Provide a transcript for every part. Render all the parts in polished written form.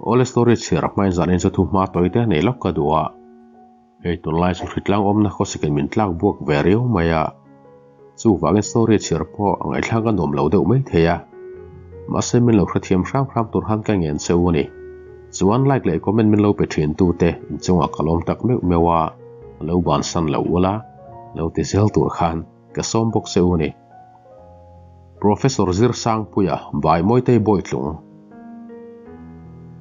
Awle story chhiar a hmain zanin chu thu hma tawi te nei lawk ka duh a. Hei tunlai chu hritlang awmna khawsikin min tlak buak ve riau mai a. Chuvangin story chhiar pawh a ngaihthlak a nuam lo deuh mai thei a. Mahse min lo hrethiam hram hram tur khan ka ngen che u a ni. Chuan like leh comment min lo pe thin tu te inchungah ka lawm tak meuh meuh a, lo bansan lo ula, lo ti zel tur khan ka sawm bawk che u a ni. Professor Zirsangpuia Bai Mawitei Bawitlung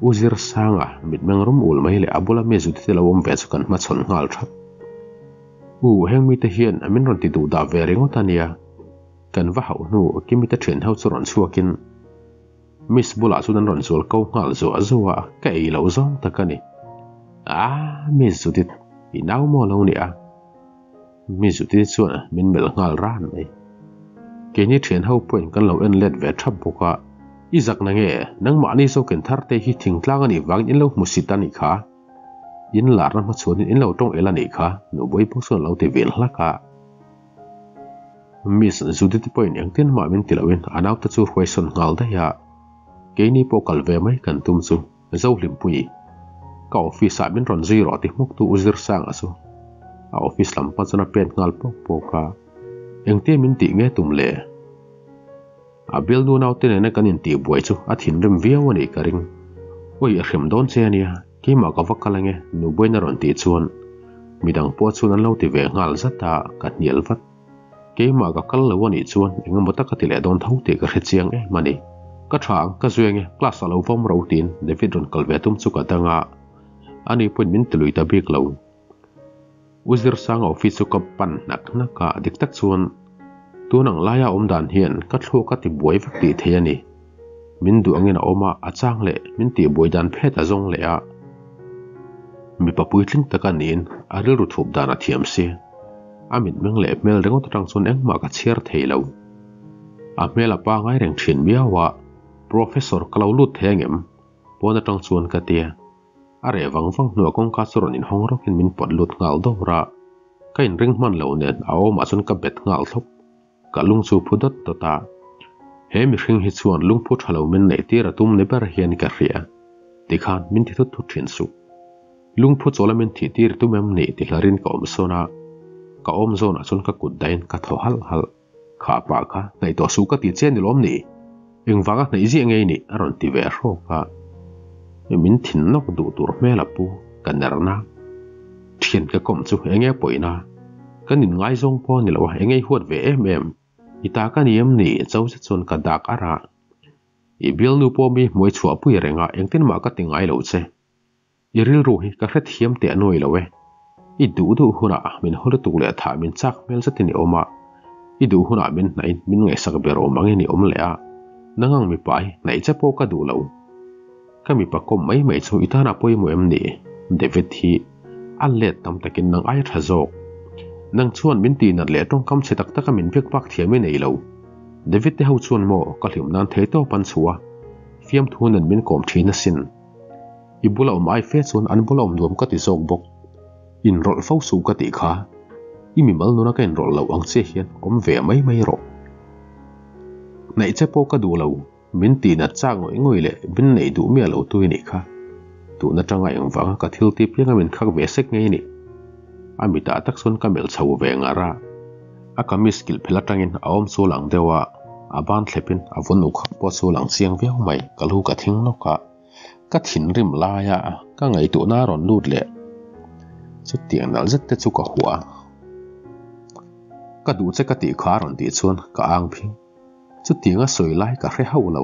U Zirsanga mitmeng rum ul mai leh a bula mi zute te lo awm ve chu kan hmachhawn nghal thap. U, heng mite hian min rawn ti duh dah ve ringawt a nia. Kan va hauh hnu Kimite thian ho chu rawn chhuakin Miss bulah chuan an rawn zual ko nghal zuah zuah a, ka ei loh zawng tak a ni. Aaa, Miss Judith, i nau maw lo nia? Mi Judith chuan min melh nghal ran mai. Keini thian ho pawhin kan lo en let ve thap bawk a, I zak na nge, nangmahni zawkin Tharte hi thingtlang a nih vangin in lo hmu sit a nih kha. In larna hmachhuanin in lo tawng el a nih kha, Nubawi pawh chuan a lo ti vel hlak a. Miss Judith pawhin engtin mah min ti loin a naute chu hruaisawn nghal daih a, keini pawh kal ve mai kan tum chu Zohlimpui ka office ah min rawn zui rawh ti hmuk tu U Zirsanga chu a office lam pan chuan a pen nghal pawk pawk a, engtia min tih nge tum le? A bialnu naute nena kan intih buai chu a thinrim viau a nih ka ring. Ui a hrem dawn che a nia, keimah ka va kal ange Nubuain a rawn tih chuan midang pawh chuan an lo ti ve nghal zat a, ka hnial vat. Keimah ka kal lo a nih chuan eng emaw tak a ti leh dawn tho tih ka hre chiang em a ni. Ka tha ang, ka zui ange, class ah lo vawm ro tiin David rawn kal ve tum chu ka dang a, ani pawhin min ti lui ta bik lo. U Zirsanga office chu ka pan hnak hnak a, dik tak chuan tun ang laia awm dan hian ka thluak a ti buai vek tih thei a ni. Min duh angin a awm a, a chang leh min tih buai dan phet a zawng leh a. Mipa puitling taka niin a rilru thup dan a thiam si. A mitmeng leh hmel ringawt atang chuan engmah ka chhiar thei lo. A hmel a pangai reng thin miau a, Professor ka lo lut thei angem? Pawn atang chuan ka ti a. A reh vang vang hnuah kawngka chu rawn inhawng rawkin min pawt lut nghal dawr a, ka inring hman lo nen a awmah chuan ka bet nghal thlawp. Ka lung chu phu dawt dawt a, he mihring hi chuan lungphu tha lo min neih tir a tum ni ber hian ka hria. Tikhan min ti thut thut thin suh. Lungphu chawla min thih tir i tum em ni ti hlarin ka awm sawn a, ka awm zawnah chuan ka kut dahin ka thaw halh halh. Kha pa kha hnaih tawh suh ka ti che ni lawm ni? Engvanga hnaih ziah ngei ni? a rawn ti ve hrawk a. Min thin nawk duh tur hmel a pu, ka ner na. Thian ka kawm chu enge pawina? Kan inngaizawng pawh a ni lo a, enge i huat ve em em? I ta ka ni em ni? Cho zet chuan ka dak ar a. I bialnu pawh mi hmuai chhuahpui reng a, engtin mah ka ti ngai lo che. I rilru hi ka hrethiam teh a nuai lo e. I duh duh hunah min haw lutuk leh thah min chak hmel zetin i awm a, i duh hunah min hnaih min ngaihsak ber awm angin i awm leh a, nangang mipa hi hnaih che pawh ka duh lo. Ka mipa kawm mai mai chu i tanah pawimawh em ni? David hi a let tam takin nang aia tha zawk. Nang chuan min tihnat leh tawngkam chhe tak taka min biak bak thiam i nei lo. David te ho chuan maw ka hlim nan thei tawp an chhuah a, fiamthu nen min kawm thin asin. I bula awm ai fe chuan an bula awm nuam ka ti zawk bawk. Inrawlh fo suh ka tih kha. I mimal nuna ka inrawlh loh ang che hian awm ve mai mai rawh. Hnaih che pawh ka duh lo, min tihnat chak ngawih ngawih leh min neih duh miah lo tu i nih kha. Tun atanga engvanga ka thil ti pianga min khak ve sek ngei ni. A mitah tak chuan ka melh chho ve ngar a. A kamis kilh phel atangin a awm chu lang deuh a, a ban thlepin a vawn uk hak pawh chu lang chiang viau mai, ka lu ka thing nawk a. Ka thinrim laia ka ngaihtuahna a rawn lut leh chutiang nalh zet te chu ka hua a. Ka duh che ka tih kha a rawn tih chuan ka ang phing. Chutiang a sawi lai ka hre hauh lo.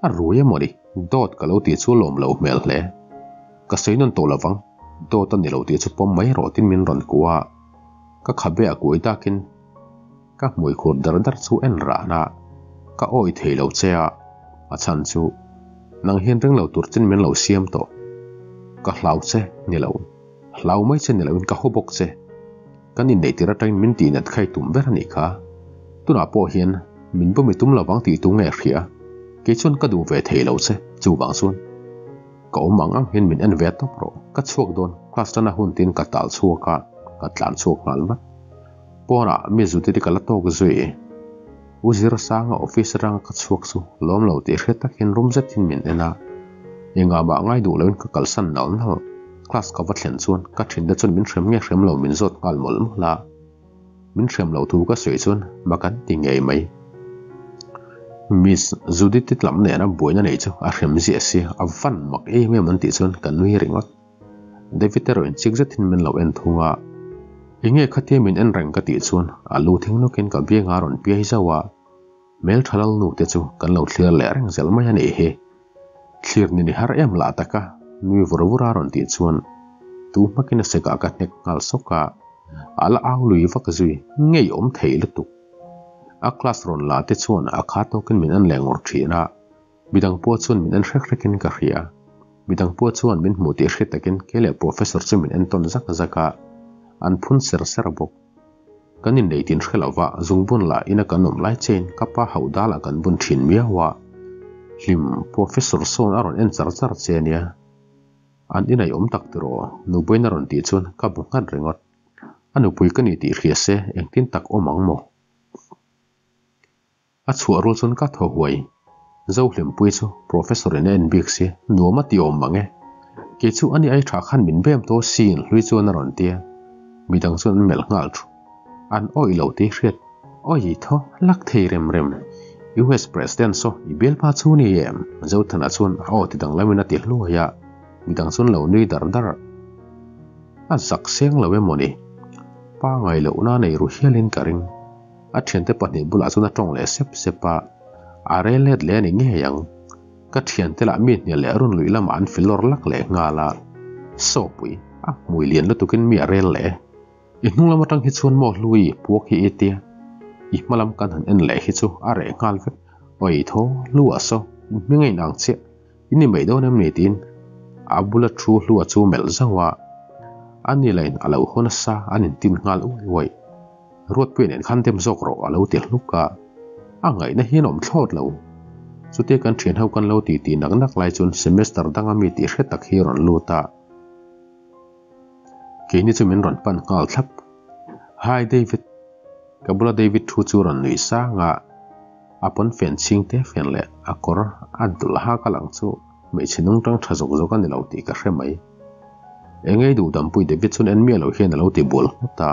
A rui emaw ni, dawt ka lo tih chu lawm lo hmel hle. Ka sawi nawn tawh lovang, dawt a ni lo tih chu pawm mai rawh tin min rawn kuah a. Ka khabe a kuai takin Ka hmui khur dar dar chu en ran a, ka awi thei lo che a, a chhan chu nang hian ring lo tur chin min lo siam tawh. Ka hlau che ni lo, hlau mai che ni loin ka haw bawk che. Kan inneih tir atangin min tihnat khai tum ber a nih kha. Tunah pawh hian min bawmi tum lovang tih tu nge hria, kei chuan ka duh ve thei lo che, chuvang chuan ka awm ang ang hian min en ve tawp rawh, ka chhuak dawn, class tana hun tiin ka tal chhuak a, ka tlan chhuak nghal vat. Pawnah mi zute te ka la tawk zui. U Zirsanga office atanga ka chhuak chu lawm lo tih hriat takin rum zetin min en a. Engah mah ngai duh loin ka kalsan nal nal. Class ka va thlen chuan ka thinte chuan min hrem nge hrem lo min zawt nghal mawlh mawlh a. Min hrem lo thu ka sawi chuan mak an ti ngei mai. Miss Judith-i lam nena buaina nei chu a hrem ziah si, a van mak em em an tih chuan ka nui ringawt. David erawh inchik zetin min lo en thung a, Enge khatia min en reng ka tih chuan a lu thing nawkin ka bianga a rawn piai zauh a, Hmeltha lal nu te chu kan lo thlir leh reng zel mai a nih hi. Thlir ni ni har em lah taka nui vur vur a rawn tih chuan tu hmakin a sekah ka hnek nghal sawk a, a la au lui vak zui ngei awm thei lutuk. A class rawn la te chuan a kha tawkin min en leh ngawr thin a, midang pawh chuan min en hrek hrekin ka hria. Midang pawh chuan min hmuh tih hriat takin kei leh professor chu min entawn zak zak a, an phun ser ser bawk. Kan innei tin hre lova zungbun lah ina kan awm lai chein ka pa hauh dalah kan bun thin miau a. Hlim, Professor sawn a rawn en char char che ania. An inei awm tak tiraw? Nupuiin a rawn tih chuan ka bu nghat ringawt. A nupui ka ni tih hria se engtin tak awm ang maw? A chhuah rual chuan ka thaw huai. Zohlimpui chu Professor in a en bik si, nuam a ti awm mang e. Kei chu ani ai tha khan min bem tawh sin hlui chuan a rawn ti a. Midang chuan an melh nghal thu. An awih lo tih hriat. Awi thaw lak thei rem rem. US President saw i bialpa chu ni em? Zothana chuan a aw ti danglamin a ti hluai a. Midang chuan lo nui dar dar. A zak seng lo emaw ni? Pa ngaihlohna nei ru hialin ka ring. A thiante pahnih bulah chuan a tawng leh sep sep a, a rel let leh a ni ngei ang. Ka thiante lah mi hnial leh run luih lamah an filawr lak leh nghal a. Sawpui, a hmui lian lutukin mi a rel leh. I hnung lam atang hi chuan maw hlui puak hi i tia, i hma lam kan han en leh hi chu a reh nghal vek. Awi thaw, hlu a saw, in hming a inang chiah. I ni mai dawn em ni tiin a bula thu hlua chu melh zauh a, a ni lain a lo haw nasa an intin nghal uai uai. Ruatpuia nen khan dem zawk rawh a lo ti hluk a, a ngaihna hian awm thlawt lo. Chutia kan thian ho kan lo ti ti nak nak lai chuan semester danga mi tih hre tak hi a rawn lut a. Keini chu min rawn pan nghal thlap. Hi David! Ka bula David thu chu rawn nuih sang a, a pawn fen chhing te fen leh a kawr a dul hak a lang chu hmeichhe nung tang tha zawk zawk a ni lo tih ka hre mai. Engei duh dampui David chuan en miah lo hian a lo ti bul nghut a.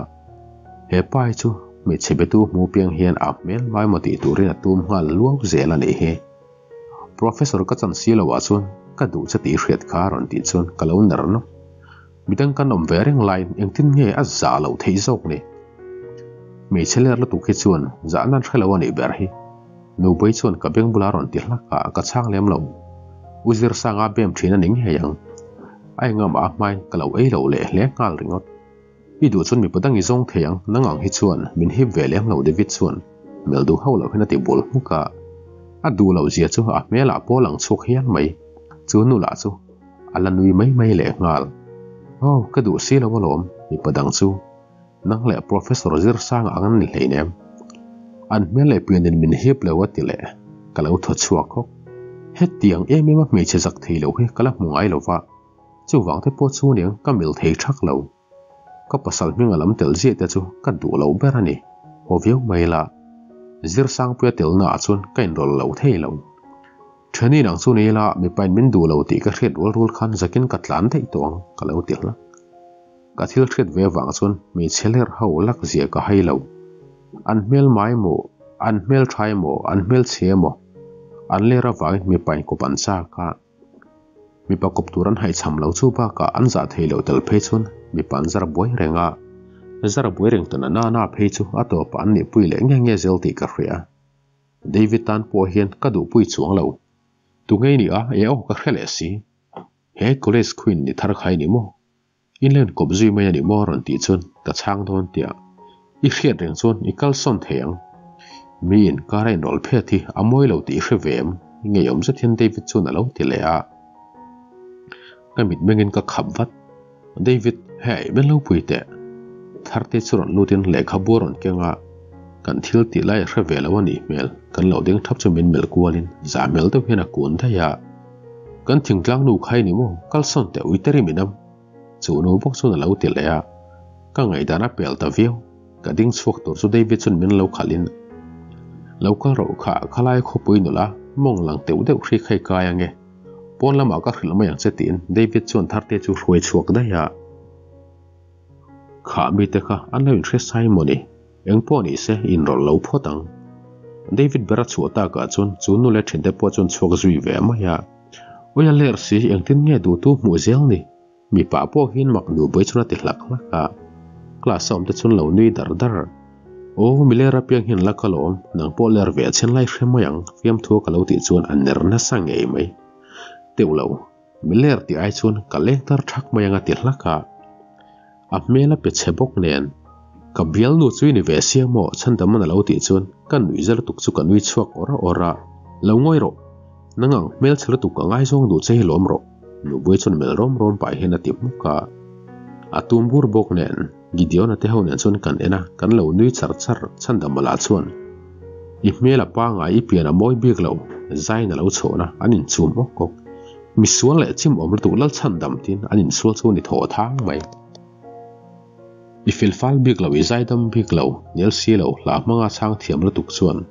He pa hi chu hmeichhe betu hmu piang hian a hmel mai maw tih turin a tum nghal luau zel a nih hi. Professor ka chan si loh ah chuan ka duh che tih hriat kha a rawn tih chuan ka lo ner nawk. Midang kan awm ve reng laiin engtin nge a zah loh theih zawk ni? Hmeichhe ler lutuk hi chuan zah nan hre lo a nih ber hi. Nupui chuan ka beng bula rawn ti hlak a, ka chhang lem lo. U Zirsanga bem thin a ni ngei ang. A engam ah hmain ka lo ei lo leh hle nghal ringawt. I duh chuan mipa dang i zawng thei ang, nang ang hi chuan min hip ve lem lo David chuan melh duh hauh loh hian a ti bul hmuk a. A duh loh zia chu a hmelah pawh a lang chhuak hial mai. Chu nu lah chu a la nui mai mai leh nghal. Aw, ka duh si lo alawm, mipa dang chu. Nang leh Professor Zirsanga ang an ni hleinem. An hmel leh pianin min hip lo a ti leh, ka lo thaw chhuak hawk. Hetiang em em a hmeichhe zak thei lo hi ka la hmu ngai lo va, chuvang te pawh chu niang ka mil thei thak lo. Ka pasal hming a lam tel ziah te chu ka duh lo ber a ni, haw viau mai la. Zirsangpuia telna ah chuan ka inrawlh lo thei lo. Ṭheni nang chu ni ila mipain min duh lo tih ka hriat rual rual khan zakin ka tlan daih tawh ang ka lo ti hlak. Ka thil hriat ve avang chuan hmeichhe ler ho lak zia ka hai lo. An hmel mai maw, an hmel ṭha emaw, an hmel chhe emaw, an ler avangin mipain kawp an chak a. Mipa kawp tur an haihchham lo chu bakah an zah thei loh tel phei chuan mipa an zar buai reng a. Zar buai reng tana na na phei chu a tawpah an nihpui leh nge nge zel tih ka hria. David tan pawh hian ka duhpui chuang lo. Tu ngei ni a, e aw ka hre leh si. He college queen ni thar khai ni maw? In len kawp zui mai a ni maw rawn tih chuan ka chhang dawn tia. I hriat reng chuan i kalsawn thei ang. Miin kar a inrawlh phet hi a mawi lo tih i hre ve em? Ngeiawm zet hian David chuan a lo ti leh a. Ka mitmengin ka khap vat. David, hei min lo pui teh. Tharte chu rawn lutin lehkhabu a rawn keng a, kan thil tih lai a hre ve lo a nih hmel, kan lo ding thap chu min melh kualin zah hmel deuh hian a kun daih a. Kan thingtlang nu khai ni maw, kalsawn teh ui te rim inam. Chu nu bawk chuan a lo ti leh a, ka ngaihdan a pel ta viau. Ka ding chhuak tur chu David chuan min lo khalhin, Lo kal rawh kha, khalai khawpui nula, mawng lang teuh deuh hri khai kai ange. Pawn lamah ka hrilh mai ang che tiin David chuan Tharte chu hruai chhuak daih a. Kha mite kha an lo inhre sai maw ni? Eng pawh ni se inrawlh lo phawt ang. David ber a chhuah takah chuan chu nu leh thinte pawh chuan chhuak zui ve mai a. Awia ler si engtin nge duhtu hmuh zel ni? Mipa pawh hian mak nu bawi chuan a ti hlak hlak a. Class a awm te chuan lo nui dar dar. Aw miler apiang hian la ka lawm, nang pawh ler ve a chhen lai hre mai ang, fiamthu ka lo tih chuan a ner nasa ngei mai. Teuh lo, miler tih ai chuan ka leng tar thak mai ang a ti hlak a. A hmel a pe chhe bawk nen, ka bialnu chu i ni ve sia maw Chhandaman a lo tih chuan ka nuih za lutuk chu ka nui chhuak awr awr a, Lo ngawi rawh, nang ang hmel chhe lutuk ka ngaizawng duh che hi lawm rawh, Nubuai chuan melh rawm rawm pah hian a ti hmuk a. A tum bur bawk nen, Gideon-a te ho nen chuan kan en a, kan lo nui char char, Chhandama lah chuan, I hmel a pangai i pian a mawi bik lo, Zain a lo chhawn a, an inchum awk awk. Misual leh chim awm lutuk lal chhandam tin an insual chu ni thaw thang mai. I fel fal bik lo, i zaidam bik lo, nel si lo, hla hmanga chhang thiam lutuk chuan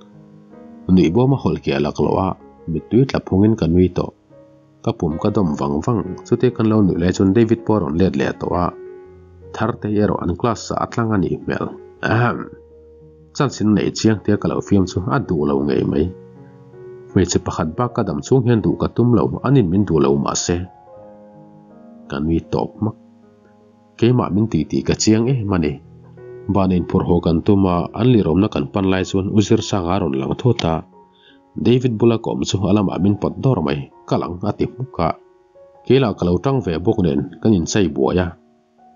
nuih bawm a hawlh keh lak loh a, mittui tla phungin ka nui tawh. Ka pum ka dawm vang vang, chutia kan lo nuih lai chuan David pawh a rawn let leh tawh a, Thartei erawh an class ah a tlang a nih hmel. Ahem. Chance in neih chiang tia ka lo fiam chu a duh lo ngei mai. Hmeichhe pakhat bak ka dam chung hian duh ka tum lo, anin min duh lo mahse. Ka nui tawp hmak. Keimah min tih tih ka chiang em a ni. Ban inphur haw kan tum a, an lirawmna kan pan lai chuan U Zirsanga a rawn lang thut a. David bula ka awm chu a lamah min pawt dawr mai, ka lang a ti hmuk a. Kei lah ka lo tang ve bawk nen kan inchei buai a.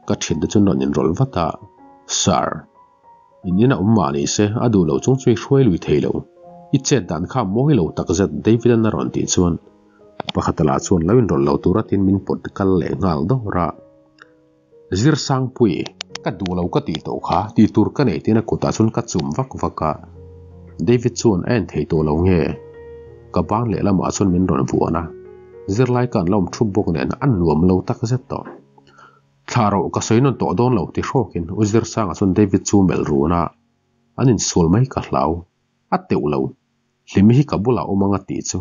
Ka thiante chu rawn inrawlh vat a, Sir. In in a awm mah ni se, a duh lo chung chu i hruai lui thei lo. I chet dan kha mawi lo tak zet David-a'n a rawn tih chuan pakhata lah chuan lo inrawlh lo tur atin min pawt kal leh nghal dawr a. Zirsangpui, ka duh lo ka tih tawh kha, tih tur ka nei tiin a kutah chuan ka chum vak vak a. David chuan a en thei tawh lo nge? Ka ban lehlamah chuan min rawn vuan a, zirlai ka an la awm thup bawk nen a nuam lo tak zet tawh. Thla rawh ka sawi nawn tawh dawn lo ti hrawkin U Zirsanga chuan David chu melh run a, an insual mai ka hlau. A teuh lo. Hlimi hi ka bulah awm ang a tih chu.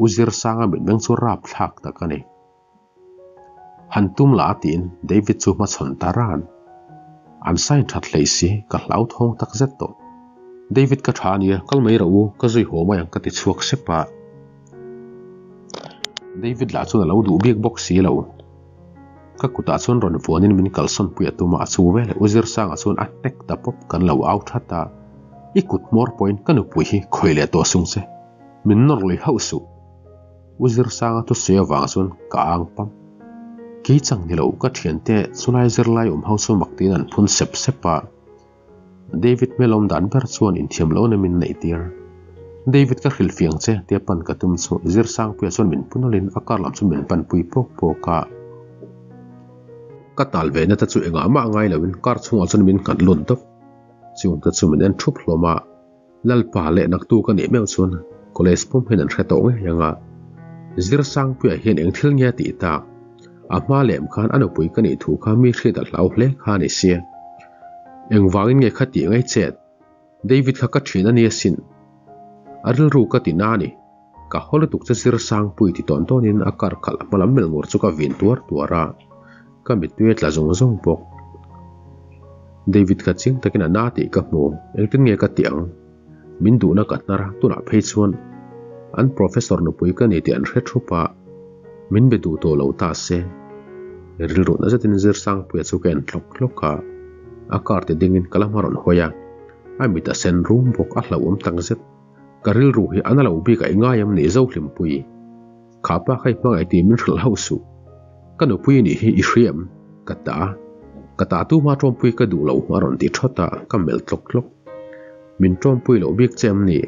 U Zirsanga mitmeng chu rapthlak tak a ni. Han tum la a tiin David chu hmachhawn ta ran. An sign that hlei si, ka hlauthawng tak zet tawh. David ka tha a nia, kal mai rawh u, ka zui haw mai ang ka ti chhuak sep a. David lah chuan a lo duh bik bawk si lo. Ka kutah chuan rawn vuanin min kalsawn pui a tum a, a chu veleh U Zirsanga chuan a hnek ta pawp kan lo au that a, I kut hmawr pawhin ka nupui hi khawi leh tawh sung che, min nawr lui hauh suh. U Zirsanga thusawi avang chuan ka ang pam. Kei chang ni lo ka thiante chulai zirlai awm ho chu mak tiin an phun sep sep a. David hmelawm dan ber chuan inthiam lo na min neih tir. David ka hrilh fiang che tia pan ka tum chu Zirsangpuia chuan min punawlin a car lam chu min pan pui pawk pawk a. Ka tal ve na te chu engah mah ngai loin car chhungah chuan min nghat lut dawp. Chung te chu min en thup hlawm a, Lalpa leh naktu ka nih meuh chuan college pum hian an hre tawh ngei ang a. Zirsangpuia hian eng thil nge a tih tak? A hma lem khan a nupui ka nih thu kha mi hriat a hlau hle kha a ni sia. Engvangin nge kha tih ngai chet? David kha ka thin a nia sin. A rilru ka ti na a ni. Ka haw lutuk che Zirsangpui ti tawn tawnin a kar khalh hma lam melh ngur chu ka vin tuar tuar a, ka mittui a tla zung zung bawk. David kha chiang takin a na tih ka hmu, engtin nge ka tih ang? Min duhna ka hnar a, tunah phei chuan an professor nupui ka ni tih an hre thup a, min be duh tawh lo ta se. Rilru na zetin Zirsangpuia chu ka en hlawk hlawk a, a car ti dingin ka la hma rawn hawi a, a mit a sen rum bawk, a hlauhawm takzet. Ka rilru hi a na lo bik a i ngai am nih Zohlimpui. Kha pa kha i hmangaih tih min hrilh hauh suh. Ka nupui nih hi i hria em? Ka ta. Ka ta tuma tawmpui ka duh lo a rawn ti thawt a, ka melh tlawk tlawk. Min tawmpui loh bik che em ni?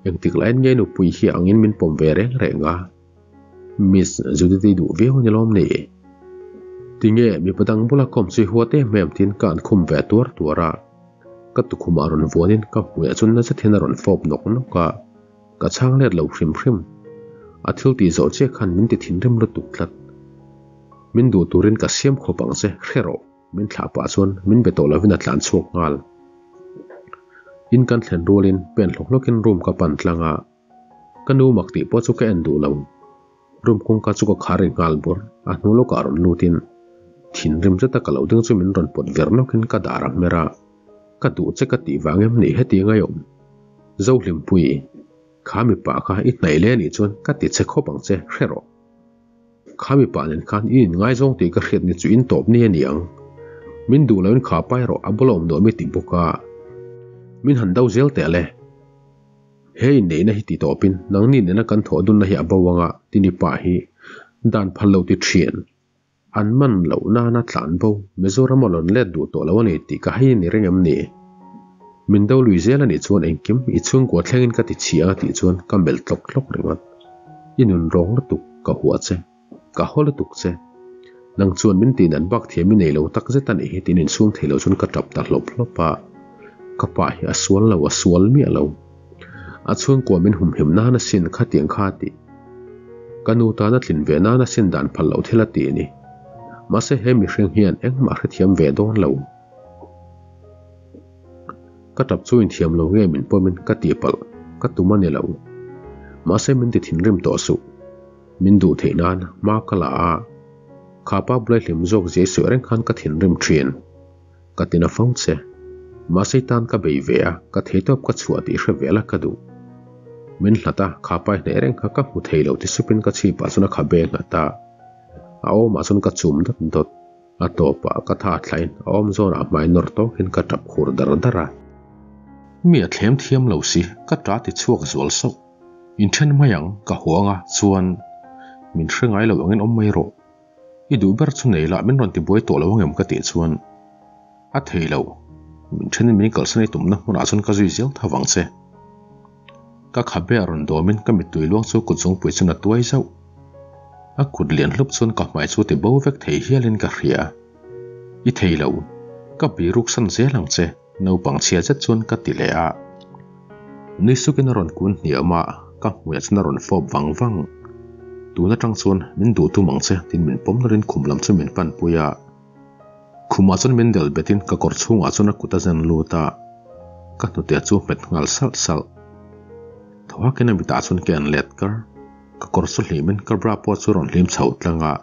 Engtik laiin nge nupui hi angin min pawm ve reng reng a? Miss Judith-i duh viau a ni lawm ni? Tinge mipa dang bula kawm chu i huat em em tiin ka an khum ve tuar tuar a. Ka tukhumah rawn vuanin ka hmuiah chuan nasa thian a rawn fawp nawk nawk a, ka chhang let lo hrim hrim. A thil tih zawh chiah khan min ti thinrim lutuk tlat. Min duh turin ka siam khawp ang che, hre rawh, min thlah pah chuan min be tawh lovin a tlan chhuak nghal. In kan thlen rualin pen hlawk hlawkin room ka pan tlang a, ka nu mak tih pawh chu ka en duh lo. Room kawngka chu ka khar ri nghal bawr, a hnu lawkah rawn lutin thinrim zeta ka lo ding chu min rawn pawt ver nawkin ka dar a hmer a, Ka duh che ka tih vang em ni heti ngaiawm? Zohlimpui, kha mipa kha i hnaih leh anih chuan ka ti che khawp ang che, hre rawh. Kha mipa nen khan i inngaizawng tih ka hriat ni chu in tawp ni a ni ang. Min duh loin kha pai rawh a bula awm nuam i ti bawk a. Min han do zel teh le. He inneihna hi ti tawpin nangni nena kan thawh dunna hi a bo anga ti ni pah hi dan phal lo ti thian. An man loh nana tlan bo Mizoram a rawn let duh tawh lo a ni tih ka hei ni reng em ni? Min do lui zel a nih chuan engkim i chhungkua thlengin ka ti chhi anga tih chuan ka melh tlawk tlawk ringawt. I nun rawng lutuk ka hua che. Ka haw lutuk che. Nang chuan min tih dan bak thiam i nei lo tak zet a nih hi tiin insum thei lo chuan ka tap ta hlawp hlawp a. Ka pa hi a sual lo, a sual miah lo. A chhungkua min humhim nan asin khatiang kha a tih. Ka nu tan a tlin ve nan asin dan phal loh thil a tih ni. Mahse he mihring hian engmah hrethiam ve dawn lo. Ka tap chu inthiam lo nge min pawmin ka tihpalh ka tum a ni lo. Mahse min ti thinrim tawh suh. Min duh theih nan hma ka la a, kha pa bulai hlim zawk zia i sawi reng khan ka thinrim thin. Ka tina fo che. Mahse i tan ka bei ve a, ka thei tawp ka chhuah tih hre ve la ka duh. Min hlat a, kha pa i hnaih reng kha ka hmu thei lo ti supin ka chhipah chuan a kha be nghat a. A awmah chuan ka chum dawt dawt. A tawpah ka tha thlain a awm zawnah hmai nawr tawkin ka tap khur dar dar a. Mi a thlem thiam lo si, ka ta ti chhuak zual sauh. Inthen mai ang, ka huang a, chuan min hre ngai lo angin awm mai rawh. I duh ber chu nei la, min rawn ti buai tawh lo angem ka tih chuan a thei lo, min thenin min kalsan i tumna hmunah chuan ka zui zel tho vang che. Ka khabe a rawn dawmin ka mittui luang chu kut zungpui chuan a tuai zauh. A kut lian hlup chuan ka hmai chu ti bo vek thei hialin ka hria. I thei lo, ka biruk san zel ang che. Naupang chhia zet chuan ka ti leh a. Nui sukin a rawn kun hniam a, ka hmuiah chuan a rawn fawp vang vang. Tun atang chuan min duh tum ang che tiin min pawm nawrin khum lam chu min panpui a. Khumah chuan min del betin ka kawr chhungah chuan a kut a zen lut a, ka hnute chu hmet nghal salh salh. Thaw hakin a mitah chuan ka en let kar. Ka kawr chu hlimin ka bra pawh chu rawn hlim chho tlang a,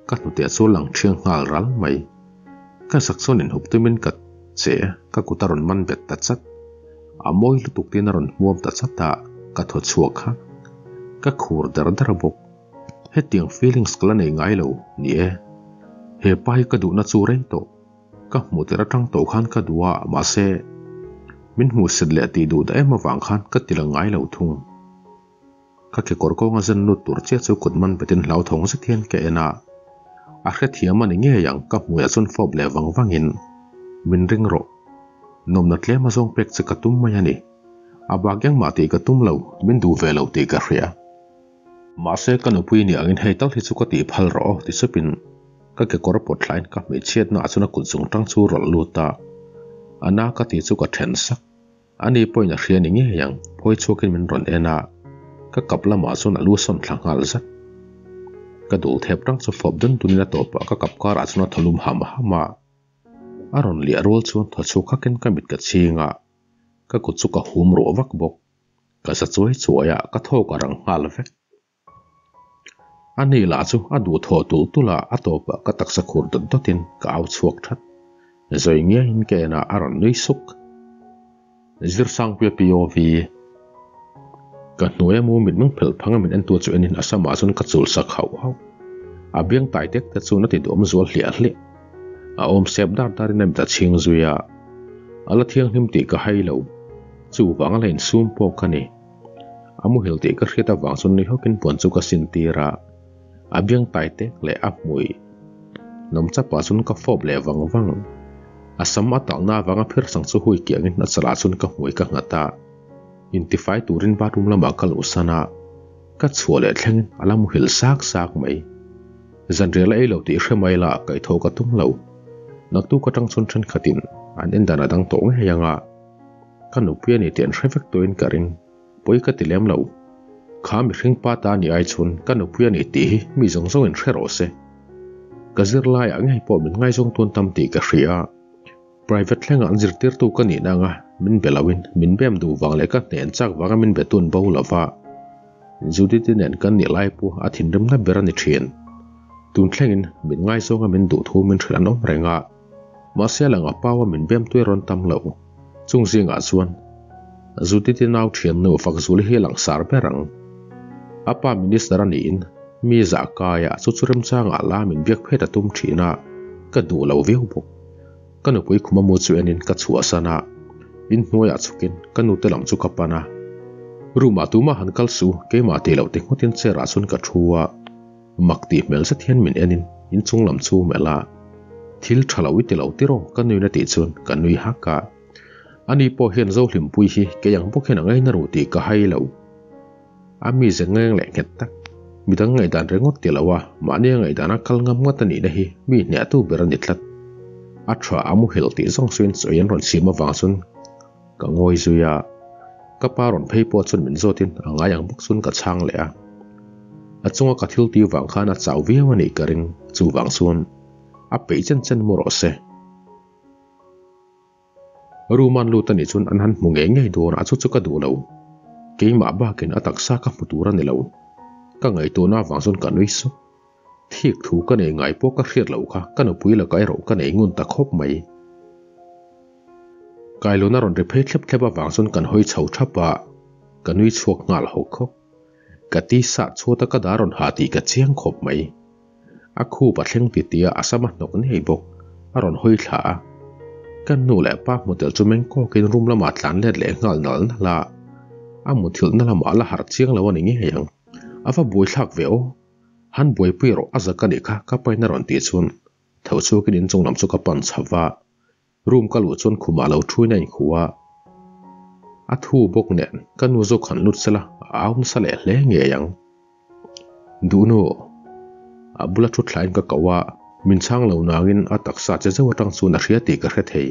ka hnute chu lang thiang nghal ral mai. Ka zak chuan inhup tumin ka che, ka kut a rawn man bet ta chat. A mawi lutuk tiin a rawn hmuam ta chat a, ka thaw chhuak kha. Ka khur dar dar bawk. Hetiang feelings ka la nei ngai lo, ni e. He pa hi ka duhna chu rei tawh. Ka hmuh tirh atang tawh khan ka duh a, mahse, min hmuhsit leh tih duh dah em avang khan ka ti la ngai lo thung. Ka kekawr kawnga zen lut tur chiah chu kut man betin hlauthawng zet hian ka en a, a hrethiam a ni ngei ang ka hmuiah chuan fawp leh vang vangin min ring rawh. Nawmna tlem a zawng pek che ka tum mai a ni. A bak engmah tih ka tum lo, min duh ve lo tih ka hria. Mahse ka nupui ni angin hei tal hi chu ka tih phal rawh aw ti supin ka kekawr pawt hlain ka hmeichhiatna ah chuan a kut zung tang chu rawlh lut a, a na ka tih chu ka then sak. Ani pawhin a hria ni ngei ang, phawi chhuakin min rawn en a, ka kap lamah chuan a lu sawn thla nghal zat. Ka dul thep rang chu fawp dun dunin a tawpah ka kap karah chuan a thaw lum ham ham a. A rawn liah rual chuan thaw chhuak hakin ka mit ka chhing a, ka kut chu ka hum ruah vak bawk. Ka za chuai chuai a, ka thawk a rang nghal vek. A ni lah chu a duh thawh tulh tulh a, a tawpah ka taksa khur dawt dawtin ka au chhuak that. Zawi ngiain ka en a, a rawn nui suk. Zirsangpuia POV. Ka hnuaia mu mitmeng phelh phanga min entu chu enin a samah chuan ka chul sak hauh hauh. A biang tai tek te chuan a ti duhawm zual hliah hliah. A awm sep dar darin a mit a chhing zui a, a la thianghlim tih ka hai lo. Chuvang a la insum pawh ka ni. A muhil tih ka hriat avang chuan nui hawkin puan chu ka sin tir a, a biang tai tek leh a hmui nawm chapah chuan ka fawp leh vang vang. A sam a talhna avanga phir sang chu hui kiangin a chalah chuan ka hmui ka nghat a, intifai turin bathroom lamah ka luhsan a, ka chhuah leh thlengin a la muhil sak sak mai. Zanriah la ei lo tih hre mai la kaihthawh ka tum lo. Naktuk atang chuan thenkhatin an en dan a dang tawh ngei ang a. Ka nupui a ni tih an hre vek tawhin ka ring. Pawi ka ti lem lo. Kha mihring pa ta ni ai chhun ka nupui a ni tih hi mi zawng zawngin hre rawh se. Ka zirlaiah ngei pawh min ngaizawng tun tam tih ka hria. Private thlengah an zirtirtu ka nihna anga min be loin min bem duh vang leh ka hnen chak vanga min be tun bo lova. Judith-i nen kan nih lai pawh a thinrimna ber a ni thin. Tun thlengin min ngaizawnga min duh thu min hrilh an awm reng a, mahse a lang a paua min bem tui a rawn tam lo. Chung zingah chuan Judith-i nau thiannu Fakzuli hi a langsar ber ang. A pa minister a niin mi zah kaia chu chu remchangah la min biak phet a tum thin a, ka duh lo viau bawk. Ka nupui khuma mu chu enin ka chhuahsan a, inhnuaiah chhukin ka nute lam chu ka pan a. Room-ah tumah han kal suh, keimah tih loh ti ngawtin chair-ah chuan ka thu a. Mak tih hmel zet hian min enin inchung lam chu melh a. Thil tha lo i ti lo tiraw ka nuin a tih chuan ka nui hak a. Ani pawh hian Zohlimpui hi kei ang bawk hian a ngaina ru tih ka hai lo. A mize ngeng leh nghet tak, midang ngaihdan ringawt ti lo a, mahni a ngaihdana kal ngam ngawt a nihna hi mi hnehtu ber a ni tlat. A tha a muhil tih zawng suin chawi an rawn siam avang chuan ka ngawi zui a. Ka pa rawn phei pawh chuan min zawtin a ngai ang bawk chuan ka chhang leh a. A chunga ka thil ti vang khan a chau viau a nih ka ring, chuvang chuan a peih chen chen mu rawh se. Room an lut a nih chuan an han hmu ngei ngei dawn a, chu chu ka duh lo. Keimah bakin a taksa ka hmu tur a ni lo. Ka ngaihtuahna avang chuan ka nui sup. Thik thu ka nei ngai pawh ka hriat loh kha ka nupui lakah erawh ka nei ngun ta khawp mai. Kailun a rawn ri phei thlep thlep avang chuan kan hawi chho thap a, ka nui chhuak nghal hawk hawk. Ka tisa chhuata ka dar rawn ha tih ka chiang khawp mai. A khup a thleng ti tia a sam a hnawk ngei bawk. A rawn hawi thla a. Ka nu leh pa hmu tel chu meng kawkin room lamah tlan let leh nghal nal nal a. A muthilhna lamah a la harh chiang lo a ni ngei ang. A va buaithlak ve aw. Han buaipui rawh a zak a nih kha ka pain a rawn tih chuan tho chhuakin inchung lam chu ka pan chho va. Room ka luh chuan khumah lo thuin a inkhuh a, a thu bawk nen ka nu zawk han lut sela a au nasa leh hle ngei ang. Duhnu, a bula thu thlain ka koh a, min chhang lo nangin a taksa che zeuh atang chuan a hria tih ka hre thei.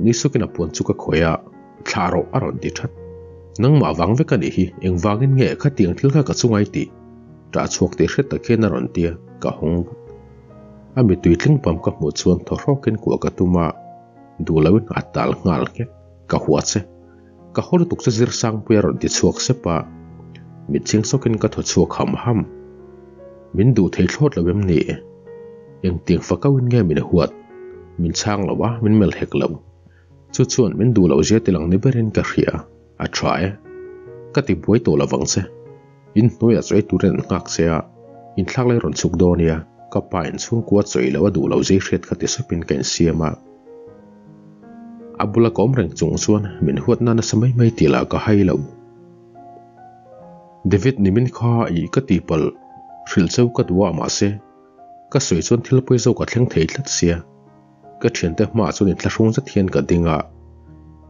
Ni sukin a puan chu ka khawih a, thlah rawh a rawn ti that. Nangmah vang vek a nih hi, engvangin nge khatiang thil kha ka chungai tih? Ṭah chhuak tih hret tak hian a rawn ti a, ka hawng vat. A mittui tling pam ka hmuh chuan thaw hrawkin kuah ka tum a, duh loin a tal nghal nghek. Ka hua che. Ka haw lutuk che Zirsangpuia rawn ti chhuak sep a, mitchhing sawkin ka thaw chhuak ham ham. Min duh thei thlawt lo em ni? Engtiang fakauin nge min huat? Min chhang lo a, min melh hek lo. Chu chuan min duh loh zia tilang ni berin ka hria. A tha e. Ka ti buai tawh lovang che. In hnuaiah chawi turin an nghak che a, inthlak lai rawn chhuk dawn nia, ka pa in chhungkua chawi loh a duh lo zei hriat kha ti supin ka insiam a. A bula ka awm reng chung chuan min huat na nasa mai mai tih lah ka hai lo. David nimin kha ih ka tihpalh hrilh cheu ka duh a mahse ka sawi chuan thil pawi zawk a thleng thei tlat sia. Ka thiante hmaah chuan inthlahrung zet hian ka ding a,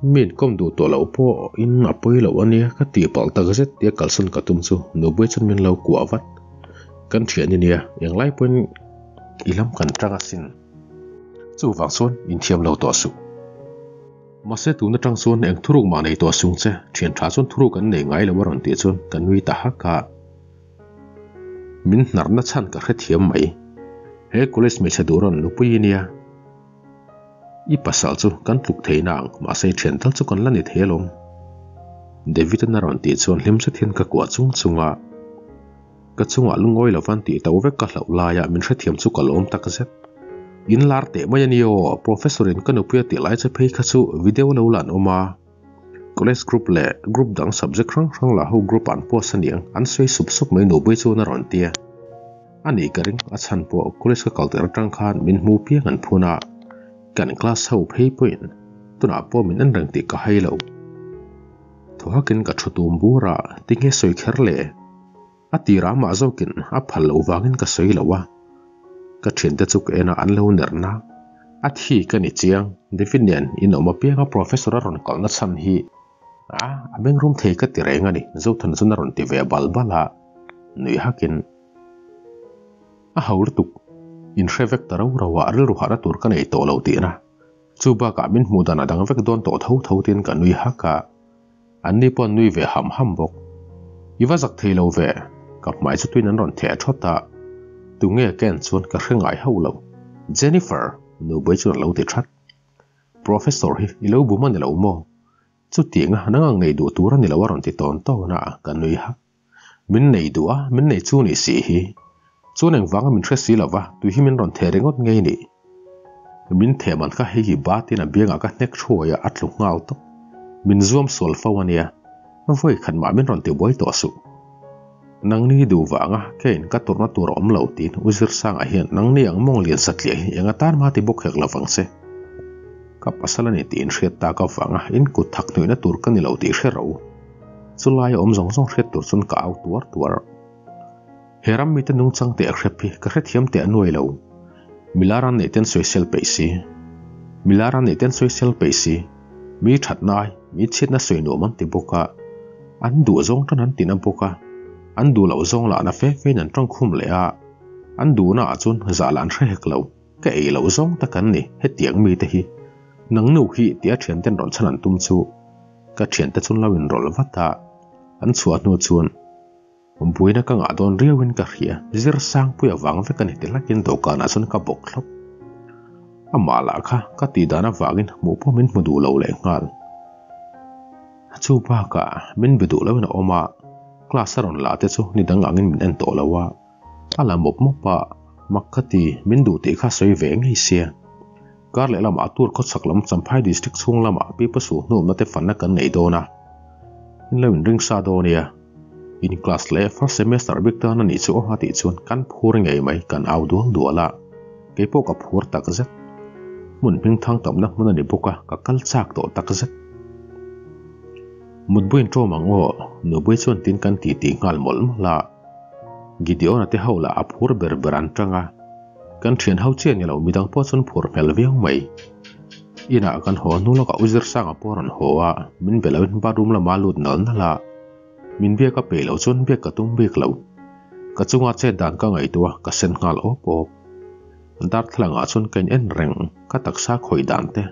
mi inkawm duh tawh loh pawh in a pawi loh a nia ka tih palh tak zet tia kalsan ka tum chu Nubui chuan min lo kuah vat. Kan thian i nia, englai pawhin i lam kan tang asin. Chuvang chuan inthiam lo tawh suh. Mahse tun atang chuan eng thuruk mah nei tawh sung che, thian tha chuan thuruk an nei ngai lo a rawn tih chuan ka nui ta hak a. Min hnarna chhan ka hrethiam mai. He college hmeichhe duh rawn nupui i nia. I pasal chu kan tluk thei na ang, mahse i thian tal chu kan la ni thei alawm. David-an a rawn tih chuan hlim zet hian ka kuah chung chung a. Ka chungah lungawi lovan tih to vek ka hlauh laia min hrethiam chu ka lawm tak zet. In lar teh mai a ni aw, Professor-in ka nupui a tih lai che phei kha chu video lo la an awm a. College group leh group dang subject hrang hrang lah ho group ah an post a niang, an sawi sup sup mai nupui chuan a rawn ti a. A nih ka ring, a chhan pawh college ka kal tir atang khan min hmu piang an phun a, kan class ho phei pawhin tunah pawh min en reng tih ka hai lo. Thaw hakin ka thu tum bur a, tinge sawi kher le? A tirah amah zawkin a phal loh vangin ka sawi lo a, ka thiante chu ka en a an lo ner na. A thi ka ni chiang, David nen inawm apianga Professor a rawn kalna chhan hi a a bengrum thei ka ti reng a ni, Zothan chuan a rawn ti ve bal bal a, nui hakin a ho lutuk, inhre vek ta rau rau a rilru harh a tur ka nei tawh lo tihna, chu bakah min hmuh dan a dang vek dawn tawh tho tho tiin ka nui hak a. Anni pawh an nui ve ham ham bawk. I va zak thei lo ve, ka hmai chu tuin an rawn theh thawt a. Tunge ka en chuan ka hre ngai hauh lo. Jennifer! Nubui chuan a lo ti that. Professor hi i lo bum a ni lo maw? Chutianga nang ang nei duh tur a ni lo a rawn ti tawn tawn a, ka nui hak. Min nei duh a, min nei chu ni si hi. Chuan engvanga min hre si lova tui hi min rawn theh ringawt ngei ni. Min theh man kha hei hi batin a biangah ka hnek thuai a, a tlu nghal tawp. Min zuam sual fo a nia, vawi khat mah min rawn tibuai tawh suh. Nangni duh vanga kein ka tawrhna tur a awm lo tiin U Zirsanga hian nangni ang mawng lian satliah hi eng atan mah ti bawk hek lovang che. Ka pasal a ni tiin hriat tak avanga in kut thak hnuihna tur ka ni lo tih hre ro. Chulai a awm zawng zawng hriat tur chuan ka au tuar tuar. He ram mite nungchang teh a hrep hi ka hrethiam teh a nuai lo. Milar an neih ten sawisel peih si. Milar an neih ten sawisel peih si. Mi thatna ai, mi chhiatna sawi nuam an ti bawk a. An duh zawng tan an tina bawk a. An duh loh zawng lah na fe fein an tawngkhum leh a. An duhna ah chuan zah lah an hre hek lo. Ka ei loh zawng tak an ni hetiang mite hi. Nang nu hi tia thianten rawn chhan an tum chu ka thiante chuan lo inrawlh vat a. An chhuah hnu chuan. Buaina ka ngah dawn riauin ka hria, zir sangpui avang vek a ni ti hlakin dawhkanah chuan ka bawk thlawp. Amah lah kha ka tih dan avangin hmuh pawh min hmu duh lo leh nghal. Chu bakah min be duh loin a awm a, class a rawn la te chu ni dang angin min en tawh lo a, a la mawp mawp a, mak ka ti, min duh tih kha sawi ve ngei sia. Kar leh lamah tur khawchhak lam Champhai District chhung lamah pipa su hnuamna te fanna kan nei dawn a, in lo inring sa dawn nia. In class leh first semester bik tan a nih chu aw a tih chuan kan phur ngei mai kan au dual dual a, kei pawh ka phur tak zet. Hmun hming thang tamna hmun a ni bawk a, ka kal chak tawh tak zet. Mutbuin ṭawm ang aw, Nubui chuan tin kan ti ti nghal mawlh mawlh a. Gideon-a te ho lah a phur ber ber an ṭang a. Kan thian ho chiah ni lo midang pawh chuan phur hmel viau mai. Inah kan haw hnu lawkah U Zirsanga pawh a rawn haw a, min be loin bathroom lama lut nal nal a. Min biak a peih loh chuan biak ka tum bik lo. Ka chunga chet dan ka ngaihtuah a, ka sen nghal awp awp. Darthlalangah chuan ka in en reng, ka taksa khawih dan te,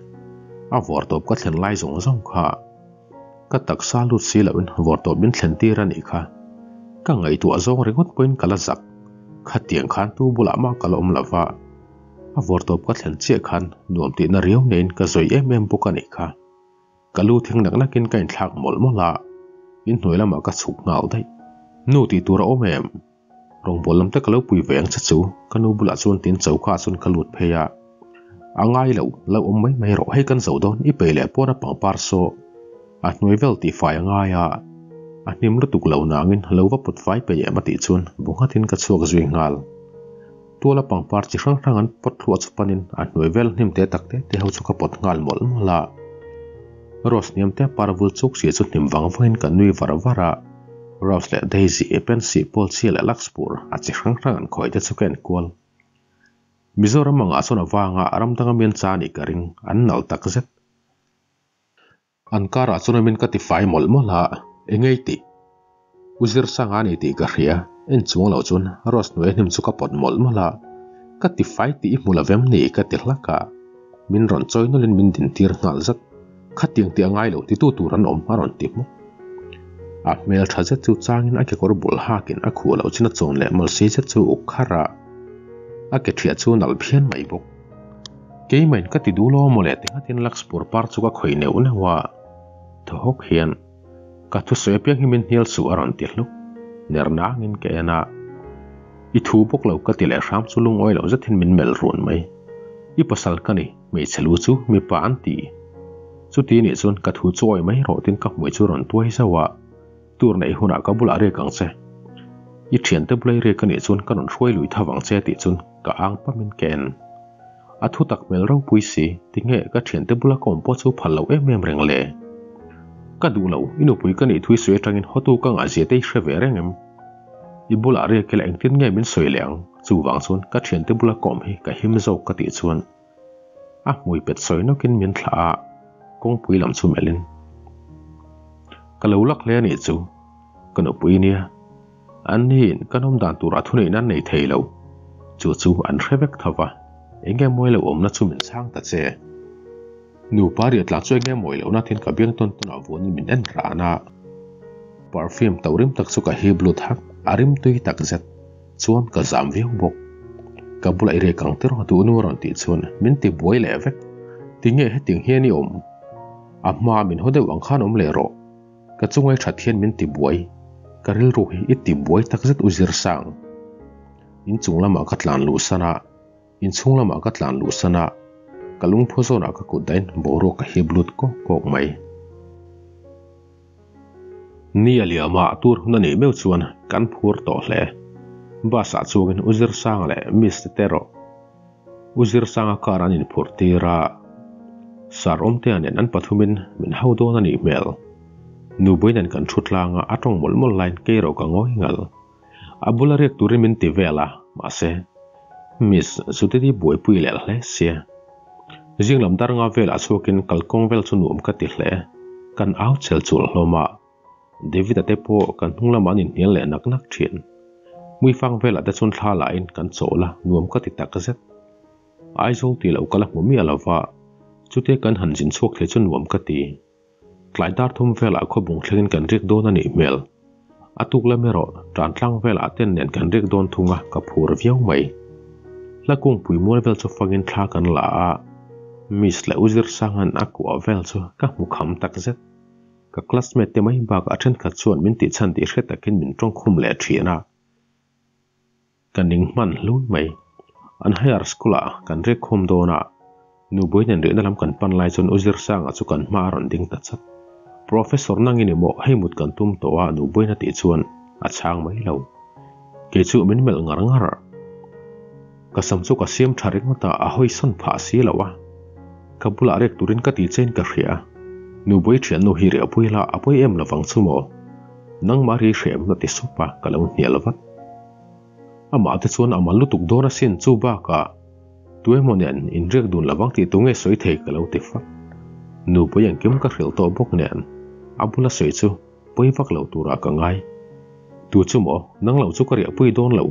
a vawr tawp ka thlen lai zawng zawng kha. Ka taksa lut si loin vawr tawp min thlen tir a nih kha. Ka ngaihtuah zawng ringawt pawhin ka la zak. Khatiang khan tu bulah mah ka la awm lo va, a vawr tawp ka thlen chiah khan nuam tihna riau neiin ka zawi em em bawk a nih kha. Ka lu thing nak nakin ka inthlak mawlh mawlh a, inhnuai lamah ka chhuk nghal daih. Nu tih tur a awm em? Rawngbawl lam te ka lo pui ve ang che chu, ka nu bulah chuan tin choka ah chuan ka lut phei a. A ngai lo, lo awm mai mai rawh, hei kan zo dawn, i pei leh pawn a pangpar saw. A hnuai vel tih fai a ngai a, a hnim lutuk lo nangin lo va put fai pei em a tih chuan bu nghatin ka chhuak zui nghal. Tuala pangpar chi hrang hrang an pawt thluah chu panin a hnuai vel hnim te tak te te ho chu ka pawt nghal mawlh mawlh a. Rose hniam te par vul chuk si chu hnim vang vangin ka nui var var a. Rose leh Daisy, Pansy, Pawlchhia leh Luxpur a chi hrang hrang an khawi te chu ka en kual. Mizoram angah chuan a vanga ram danga mian cha anih ka ring, an nalh tak zet. An karah chuan amin ka ti fai mawlh mawlh a, eng ei tih? U Zirsanga a ni tih ka hria, en chuang loh chuan Rose hnuai hnim chu ka pawt mawlh mawlh a, ka ti fai tih i hmu lo vem ni ka ti hlak a, min rawn chawi nawlhin min din tir nghal zat. Khatiang tih a ngai lo titu tur an awm a rawn ti hmawk. A hmel tha zet chu changin a kekawr bul hakin a khuh loh chin a chawn leh mawlh si zet chu uk kharh a, a ke thiah chu nalh phian mai bawk. Keimahin ka ti duh lo mawle ti nghatin Lakspur par chu ka khawih neuh neuh a, thaw hawk hian ka thusawi apiang hi min hnial suh a rawn ti hluk. Ner nangin ka en a, I thu bawk lo ka ti leh hram chu lungawi loh zetin min melh run mai. I pasal ka ni. Hmeichhe lu chu mipa an ti. Chuti nih chuan ka thu chu awi mai rawh tin ka hmui chu rawn tuai zauh a, tur neih hunah ka bulah riak ang che. I thiante bula i riak anih chuan ka rawn hruai lui tho vang che tih chuan ka ang pamin ka en. A thu tak hmel ropui si, tinge ka thiante bula ka awm pawh chu phal lo em em reng le? Ka duh lo, i nupui ka nih thui sawi atangin hotu ka ngahzia te i hre ve reng em? I bulah riak ila engtin nge min sawi leh ang? Chuvang chuan ka thiante bula ka awm hi ka him zawk ka tih chuan a hmui pet sawi nawkin min thlah a, kawngpui lam chu melhin ka lo lak hle a nih chu, ka nupui nia, an niin ka nawm dan turah thuneihna an nei thei lo, chu chu an hre vek tho va, enge mawi lo awmna chu min chhang ta che. Nupa riah tlang chu enge mawi lohna thin ka biang tawn tawnah vuanin min en ran a, perfume to rim tak chu ka hip lut hak, a rim tui tak zet. Chuan ka zam viau bawk. Ka bulah i rek ang te rawh duh nu a rawn tih chuan min ti buai leh vek. Tinge hetiang hian i awm? A hma min haw deuh ang khan awm leh rawh. Ka chungai that hian min ti buai. Ka rilru hi i ti buai takzet u Zirsang. Inchung lamah ka tlan luh san a, inchhung lamah ka tlan luh san a, ka lungphaw zawnah ka kut dahin boruak ka hip lut kawk kawk mai. Ni a liam a, tur hun a nih meuh chuan kan phur tawh hle. Bus ah chuangin U Zirsanga leh Miss te erawh U Zirsanga car an inphurh tir a, Sir Awmtea nen an pathumin min hau dawn a nih hmel. Nupui nen kan thu tlang a, a tawng mawlh mawlh laiin kei erawh ka ngawi ngal. A bula riak turin min ti vel a, mahse, Miss Zutiti buaipui leh hle sia. Zing lam dar nga velah chhuakin kalkawng vel chu nuam ka ti hle. Kan au chel chul hlawm a, David-a te pawh kan hnung lamah an inhnial leh nak nak thin. Hmuifang velah te chuan thla lahin kan chawl a, nuam ka ti tak zet. Aizawl tih loh ka la hmu miah lova, chutia kan han zin chhuak thei chu nuam ka ti. Tlai dar thum velah khawbung thlengin kan riak dawn a nih hmel. A tuk lam erawh tan tlang velah ten nen kan riak dawn thung a, ka phur viau mai. Hla kungpui mual vel chu fangin thla kan la a, Miss leh U Zirsanga'n a kuah vel chu ka hmu kham takzet. Ka classmate te mai bakah thenkhat chuan min tihchhan tih hre takin min tawngkhum leh thin a. Ka ning hman hlui mai. An higher school ah kan riak khawm dawn a, Nupui nen rihna lam kan pan lai chuan U Zirsanga chu kan hma a rawn ding ta chat. Professor nangin i maw hei mut kan tum tawh a Nupuiin a tih chuan a chhang mai lo. Kei chu min melh ngar ngar. Ka sam chu ka siam tha ringawt a, a hawi sawn phah si lo a. Ka bulah riak turin ka ti chein ka hria. Nupui thiannu hi riahpui la a pawi em lovang chu maw? Nangmah ri hreh em na ti sup a, ka lo hnial vat. Amah te chuan a mal lutuk dawn asin chu bakah tuemaw nen inriak dun lovang tih tu nge sawi thei ka lo ti fak. Nupui engkim ka hrilh tawh bawk nen a bula sawi chu pawi vak lo turah ka ngai. Tu chu maw nang lo chu ka riahpui dawn lo.